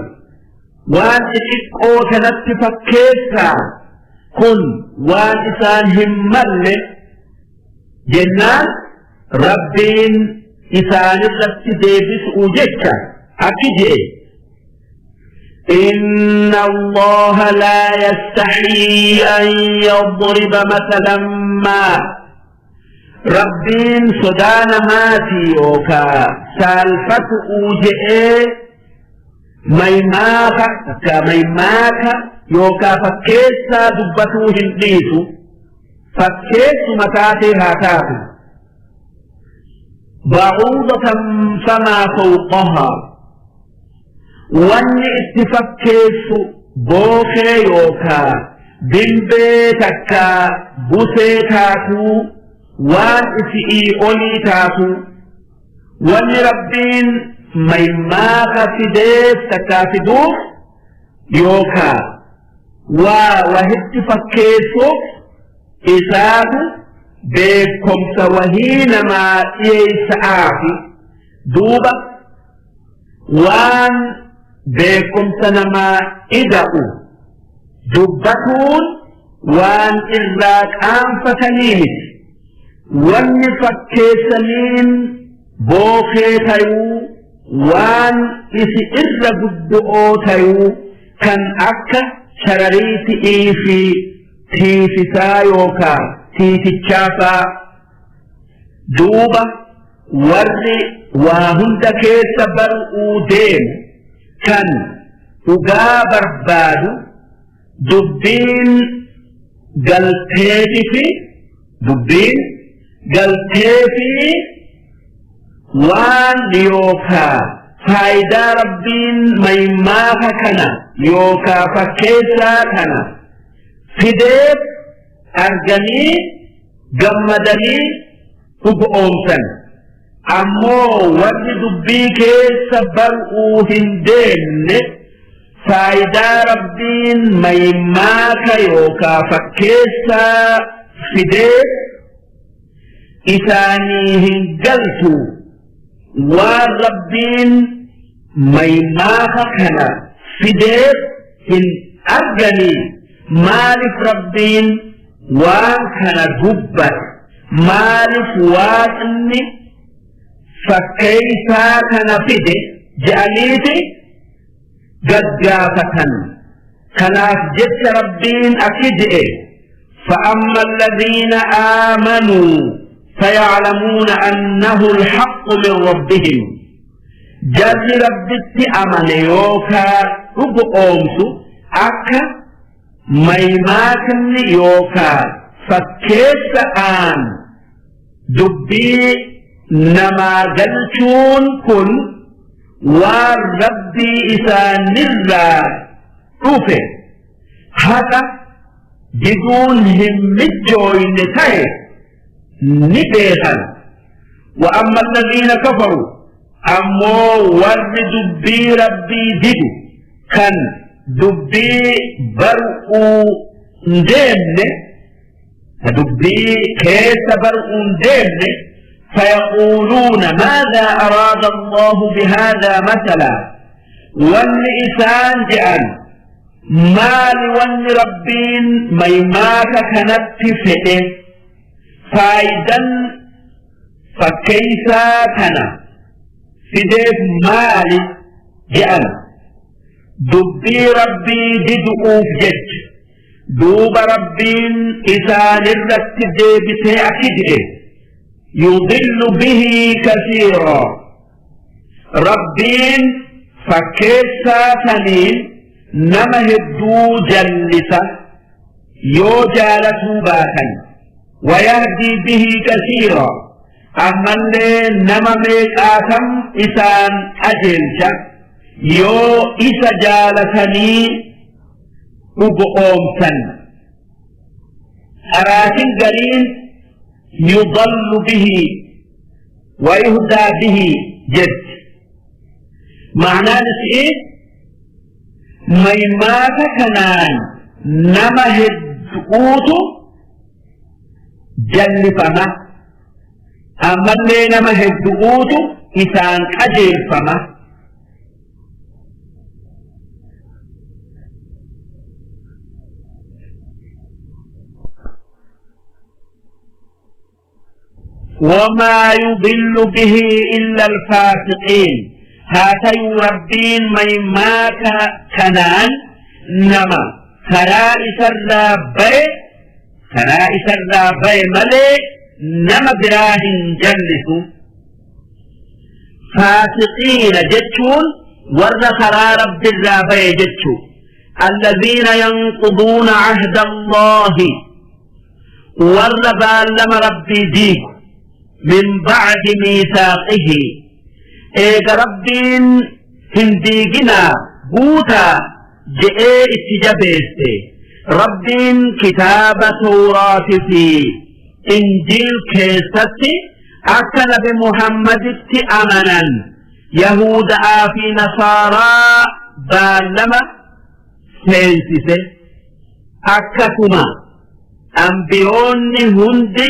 waan xixiqqoo kanatti fakkeessaa? Kun waan isaan hin malle jennaan, Rabbiin isaanirratti deebisuu jecha akki je'e: إن الله لا يستحيي أن يضرب مثلا ما، Rabbiin sodaa namaati yookaa saalfatu'uu je'ee maymaaka takka maymaaka yookaa fakkeessaa dubbatuu hin dhiisu, fakkeessuma taatee haa taatu. Bacuudatan famaa fawqahaa, wanni itti fakkeessu bookee yookaa dimbee takka busee taatuu waan isi'ii olii taatu. Wanni Rabbiin maymaaqa fideef takkaa fiduuf yookaa waa wahitti fakkeessuuf isaatu beekomsa wahii namaa dhiyeessa'aafi. Duuba waan beekomsa namaa ida'u dubbatuun waan irraa qaanfatanii miti. Wanni fakkeessaniin bookee tayuu waan isi irra guddo'oo tayuu kan akka sharariitii fi tiifisaa yookaa tiitichaafaa. Duuba warri waa hunda keessa bar'uu deemu kan dhugaa barbaadu dubbiin galteefi dubbiin galteefi waan yookaa faayidaa Rabbiin maymaafa kana yookaa fakkeessaa kana fideef arganii gammadanii dhugoomsan. Ammoo warri dubbii keessa bar'uu hin deemne faayidaa Rabbiin maymaaka yookaa fakkeessaa fideef isaanii hin galtu. Waan Rabbiin maymaaka kana fideef hin arganii. Maaliif Rabbiin waan kana dubbate? Maaliif Waaqni fakkeessaa kana fide je'aniiti gaggaafatan? Kanaaf jecha Rabbiin akki je'e: فأما الذين آمنوا فيعلمون أنه الحق من ربهم. Jarri Rabbitti amane yookaa dhugoomsu akka maymaakni yookaa fakkeessa'aan dubbii namaa galchuun kun waan Rabbii isaanirraa dhufe haqa diduun hin mijjooyne ta'e ni beekan. وأما الذين كفروا ammoo warri dubbii Rabbii didu kan dubbii bar'uu hin deemne, dubbii keessa bar'uu hin deemne, فيقولون ماذا أراد الله بهذا مثلا. Wanni isaan je'an maali? Wanni Rabbiin maymaaka kanatti fedhe, faayidan fakkeeysaa kana fideef maali je'an, dubbii Rabbii didu'uuf jecha. Duuba Rabbiin isaanirratti deebisee akki jedhe: يضل به كثيرا. Rabbiin fakkeessaa saniin nama hedduu jallisa yoo jaalatuu baatan. ويهدي به كثيرا. Ammallee nama meeqaatam isaan qajeelcha yoo isa jaalatanii dhugoomsan. Qaraatin gariin يضل به ويهدى به jett. Ma'naan isii maymaaka kanaan nama hedduutu jallifama, ammallee nama hedduutu isaan qajeelfama. وما يضل به إلا الفاسقين. Haa tayuu Rabbiin maymaaka kanaan nama karaa isarraa baye, karaa isarraa baye malee nama biraa hin jallisu. Faasiqiina jechuun warra karaa Rabbirraa baye jechuu. الذين ينقضون عهد الله, warra baallama Rabbii diigu, من بعد ميثاقه, eega Rabbiin hin diiginaa guutaa je'ee itti jabeesse. Rabbiin kitaaba Tawraati fi Injiil keessatti Akka Nabi Muhammaditti amanan Yahudaa fi Nasaaraa baallama seensise. Akkasuma ambiyoonni hundi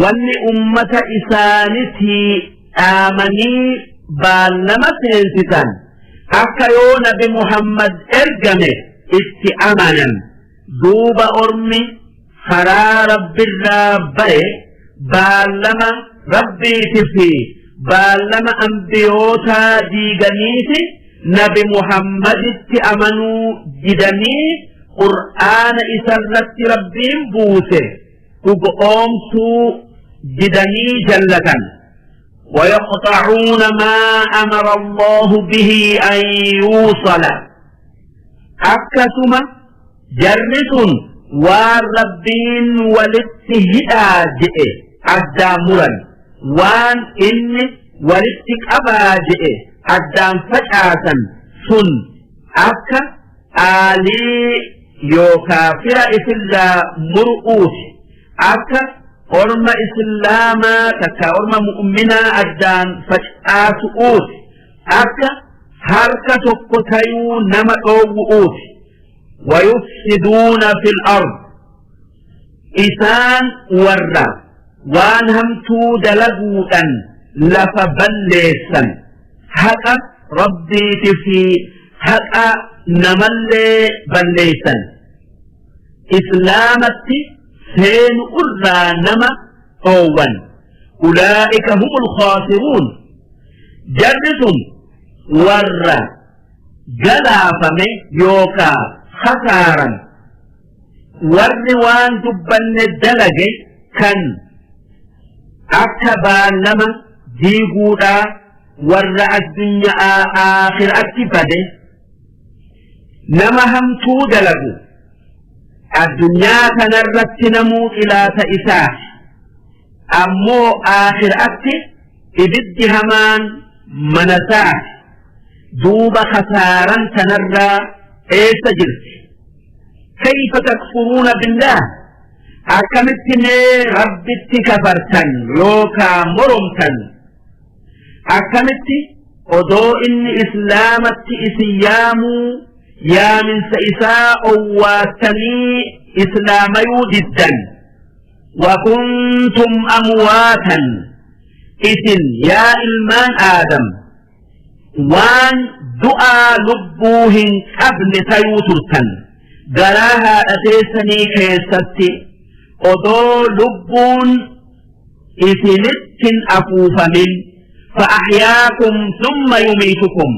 wanni ummata isaanitii dhaamanii baallama seensisan akka yoo Nabi Muhammad ergame itti amanan. Duuba ormi karaa Rabbirraa baye baallama Rabbiiti fi baallama ambiyootaa diiganiiti Nabi Muhammaditti amanuu didanii Qur'aana isarratti Rabbiin buuse dhugoomsuu didanii jallatan. ويقطعون ما أمر الله به أن يوصل. Akkasuma jarri sun waan Rabbiin walitti hidhaa je'e addaan muran, waan inni walitti qabaa je'e addaan facaasan. Sun akka aalii yookaa fira isirraa mur'uuti, akka orma Islaamaa takka orma mu'minaa addaan facaasu'uuti, akka harka tokko tayuu nama dhoowwu'uuti. ويفسدون في الأرض. Isaan warra waan hamtuu dalaguudhan lafa balleessan, haqa Rabbiiti fi haqa namallee balleessan, Islaamatti seenu irraa nama dhoowwan. أولئك هم الخاسرون. Jarri sun warra galaafame yookaa khasaaran. Warri waan dubbanne dalage kan akka baallama diiguudhaa warra addunyaa aakhiraatti bade. Nama hamtuu dalagu addunyaa kanarratti namuu xilaata isaa, ammoo aakhiraatti ibiddi hamaan manasaa. Duuba khasaaran tanarraa eessa jirti? كيف تكفرون بالله, akkamitti mee Rabbitti kafartan yookaa moromtan? Akkamitti odoo inni Islaamatti isin yaamuu yaaminsa isaa owwaattanii islaamayuu diddan? وكنتم أمواتا. Isin yaa ilmaan Aadam waan du'aa lubbuu hin qabne tayuu turtan garaa haadha teessanii keessatti, odoo lubbuun isinittin afuufamin. فأحياكم ثم يميتكم.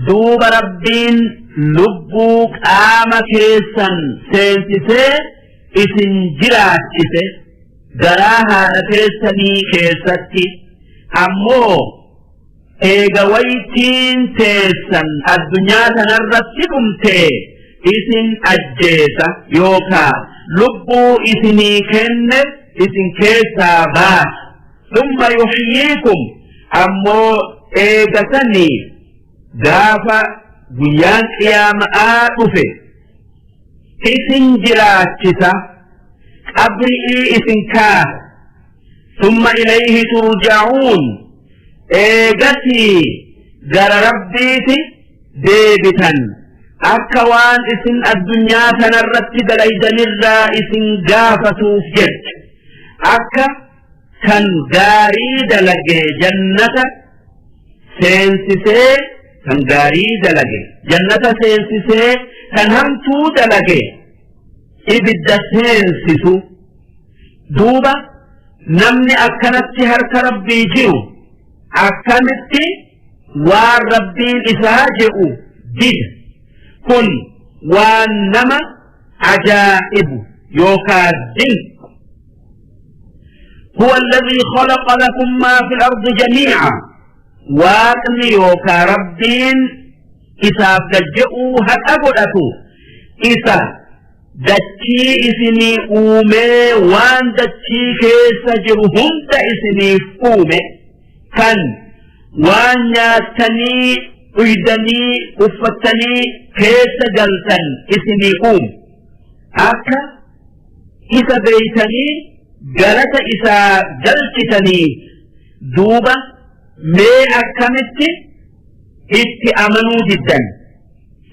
Duuba Rabbiin lubbuu qaama keessan seensisee isin jiraachise garaa haadha teessanii keessatti. Ammoo eega waytiin teessan addunyaa tanarratti dhumtee isin ajjeesa yookaa lubbuu isinii kenne isin keessaa baasa. ثم يحييكم. Ammoo eega sanii gaafa guyyaan qiyaama'aa dhufe isin jiraachisa, qabri'ii isin kaasa. ثم إليه ترجعون. Eegasii gara Rabbiiti deebitan, akka waan isin addunyaa tanarratti dalaydanirraa isin gaafatuuf jecha, akka kan gaarii dalage jannata seensisee, kan gaarii dalage jannata seensisee, kan hamtuu dalage ibidda seensisu. Duuba namni akkanatti harka Rabbii jiru akkamitti waan Rabbiin isaa je'u dida? Kun waan nama ajaa'ibu yookaa dinqu. هو الذي خلق لكم ما في الأرض جميعا. Waaqni yookaa Rabbiin isaaf gajja'uu haqa godhatu isa dachii isinii uumee waan dachii keessa jiru hunda isiniif uume, kan waan nyaattanii, dhuydanii, uffattanii keessa galtan isinii uume, akka isa beeytanii. Galata isaa galchitanii duuba mee akkamitti itti amanuu diddan?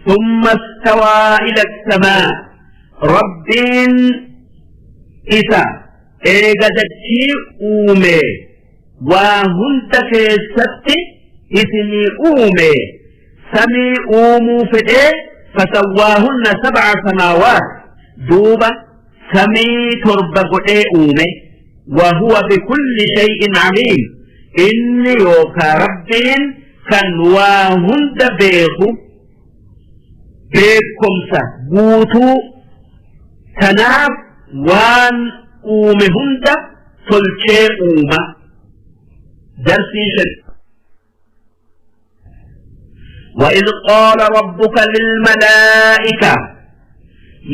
ثم استوى إلى السماء. Rabbiin isa eega dachii uume, waa hunda keessatti isinii uume, samii uumuu fedhee, فسواهن سبع سماوات, duuba samii 7 godhee uume. وهو بكل شيء عليم. Inni yookaa Rabbiin kan waa hunda beeku, beekumsa guutuu. Kanaaf waan uume hunda tolchee uuma. Darsii 5. وإذ قال ربك للملائكة,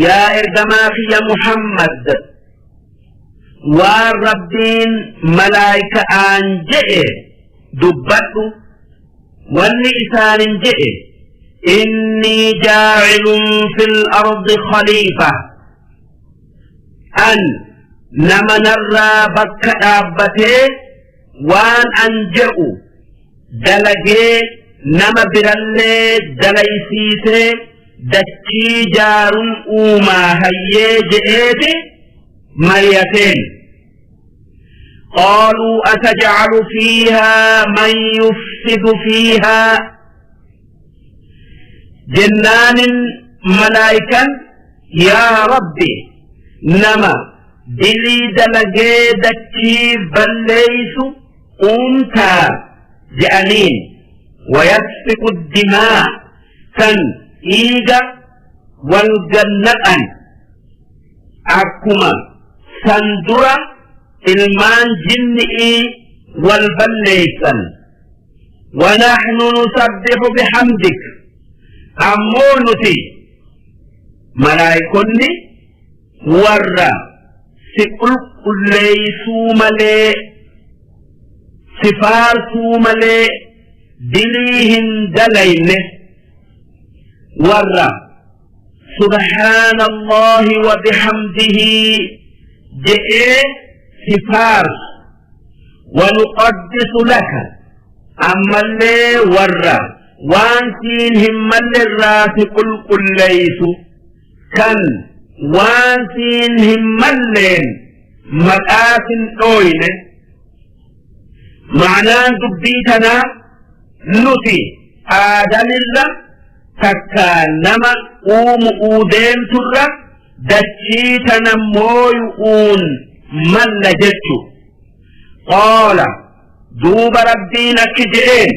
yaa ergamaa kiyya Muhammad, waan Rabbiin malaayika'aan je'e dubbadhu. Wanni isaanin je'e: إني جاعل في الأرض خليفة. An nama narraa bakka dhaabbatee waan an je'u dalagee nama birallee dalaysiisee dachii jaarun uumaa hayyee je'eeti mari'ateen. قالوا أتجعل فيها من يفسد فيها? Jennaan malaayikan, yaa Rabbi, nama dilii dalagee dachii balleeysu uumtaa je'aniin. ويسفك الدماء, kan dhiiga wal gannaqan, akkuma san dura ilmaan jinni'ii wal balleeysan. ونحن نسبح بحمدك, ammoo nuti malaayikonni warra si qulqulleeysuu malee, si faarsuu malee dilii hin dalayne, warra سبحان الله وبحمده je'ee si faarsu. ونقدس لك, ammallee warra waan siin hin malle irraa si qulqulleeysu, kan waan siin hin malleen maqaa sin dhooyne. Ma'anaan dubbii tanaa, nuti Aadamirra takka nama uumu'uu deemturra dachii tana mooyu'uun malla jechu. قال, duuba Rabbiin akki je'een: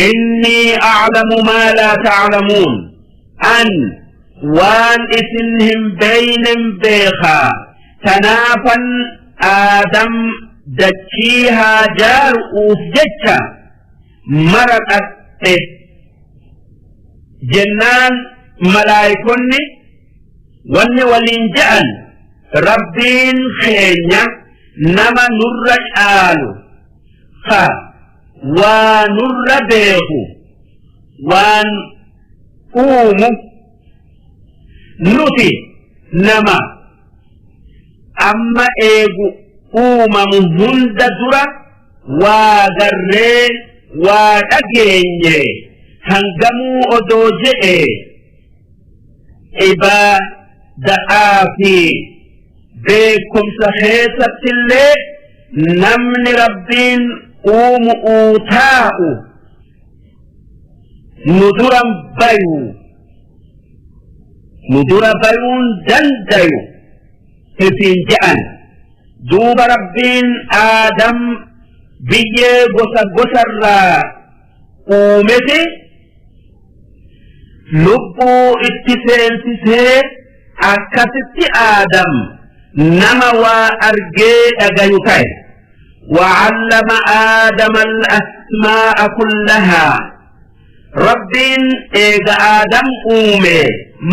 إني أعلم ما لا تعلمون. An waan isin hin beeynen beekaa, tanaafan Aadam dachii haa jaaru'uuf jecha mara qadhe. Jennaan malaayikonni wanni waliin je'an, Rabbiin keenya nama nurra caalu, ka waa nurra beeku, waan uumu, nuti nama amma eegu uumamu hunda dura waa garree waa dhageenye hangamuu odoo je'e, ibaada'aa fi beekumsa keessattillee namni Rabbiin uumu'uu taa'u nu duran bayu, nu dura bayuun dandayu isin je'an. Duuba Rabbiin Aadam biyyee gosa gosarraa uumete, lubbuu itti seensisee, akkasitti Aadam nama waa argee dhagayu ta'e. وعلم آدم الأسماء كلها. Rabbiin eega Aadam uume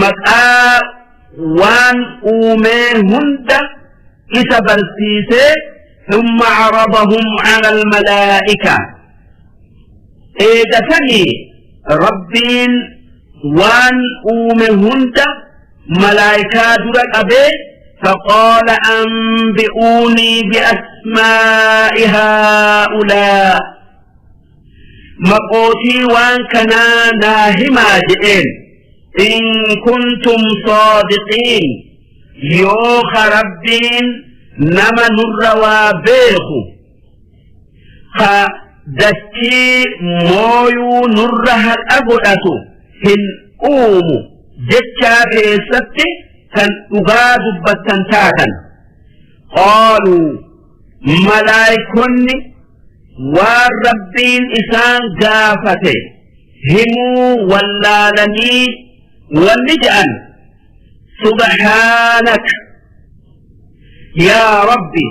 maqaa waan uumee hunda isa barsiisee. ثم عرضهم على الملائكة. Eega sanii Rabbiin waan uume hunda malaayikaa dura qabee فقال أنبئوني بأسماء هؤلاء مقوتي وان كنا ناهما جئين إن كنتم صادقين يوخ ربين نما نروا بيخو خدتي مويو نرها الأبدة هن أومو جتشا كيستي كان أغاد بتنتاتا قالوا ملايكني والربين إسان قافته همو واللالني والنجأن سبحانك يا ربي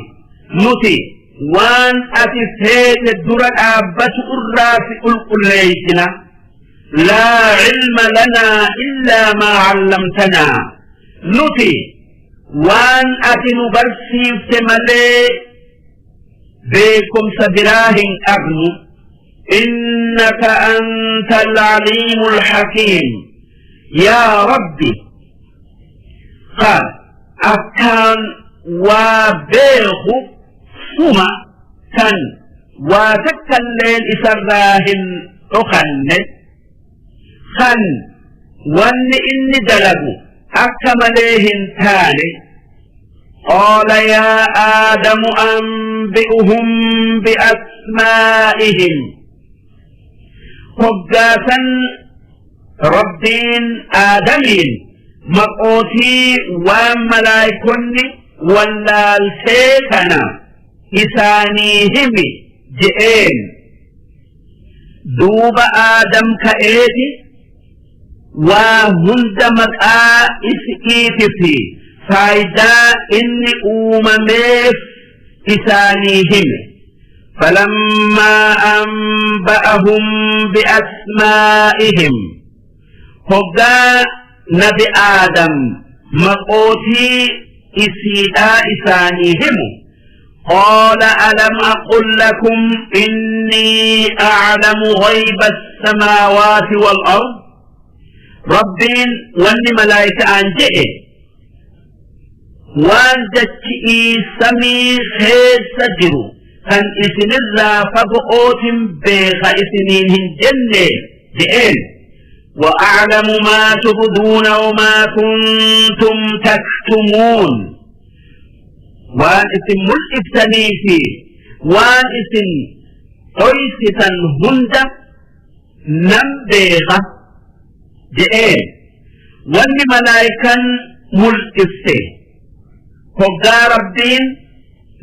نتي وان أتفيت الدرة أبت الرافق القليتنا لا علم لنا إلا ما علمتنا نتي وان أتن برسيف تملي بكم سبراهن أغنو إنك أنت العليم الحكيم يا ربي قال أكان وبيخ سما كان وتكلين إسراهن أخن خن وان إني دلقوا أكمليهن تاني قال يا آدم أنبئهم بأسمائهم هقاسا ربين آدمين مقوتي وملايكني واللالسيتنا إسانيهم جئين دوب آدم كأيتي وهند مقا إسئيتي فايدا إني أومميف إسانيهم فلما أنبأهم بأسمائهم هقا نبي آدم مقوتي إسيدا إسانيهم قال ألم أقل لكم إني أعلم غيب السماوات والأرض ربين واني ملائكة أنجئ وان دتشئي سمي خير سجرو كان إسن الرافقوت بيخ إسنين هنجنة جئين وأعلم ما تبدون وما كنتم تكتمون وان اسم ملئفتني فيه وان اسم قيسة هند نم بيغة جئين وان ملائكا ملئفته هقا ربين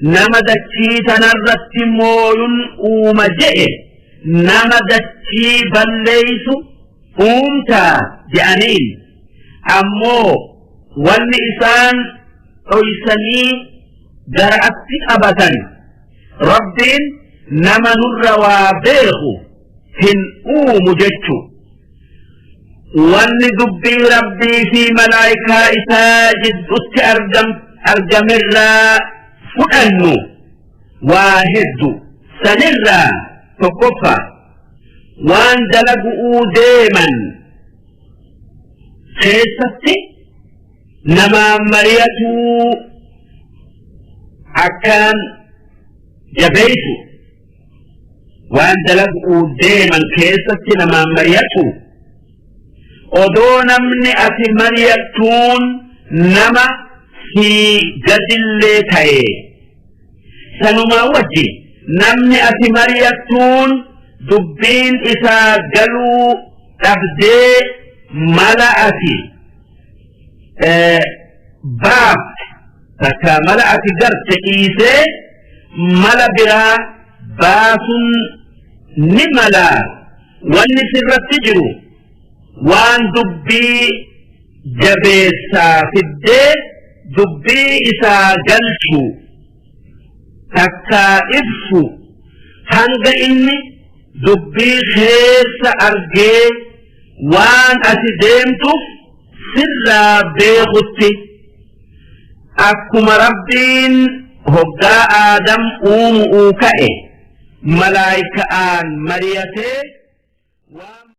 نمدتشي تنرت موي أوم جئ نمدتشي بليس أومتا جأنين أمو وان إسان قيسني درأت أبدا ربين نما نروا بيخو هن أوم جتشو وان دبي ربي في ملائكة إساجد أرجم الرا فأنو واهد سنرا تقفى وان دلقوا ديما خيستي نما مريتو أكان جبيتو وان دلقوا ديما خيستي نما مريتو ودون من أتي مريتون نما في قدل تاي سنما وجي نمني أتي مريتون دبين إسا قالوا تبدي ملأتي باب تكا ملأتي قرت إيسي ملا برا باس نملا والنسر تجرو وان دبي جبيسا في الدين دبي إسا قلشو تكا إبسو هنگ إني دبي خيس أرجي وان أتديمتو سر بيغتي أكما ربين هقا آدم أوم أوكأي ملايكة آن مريتي.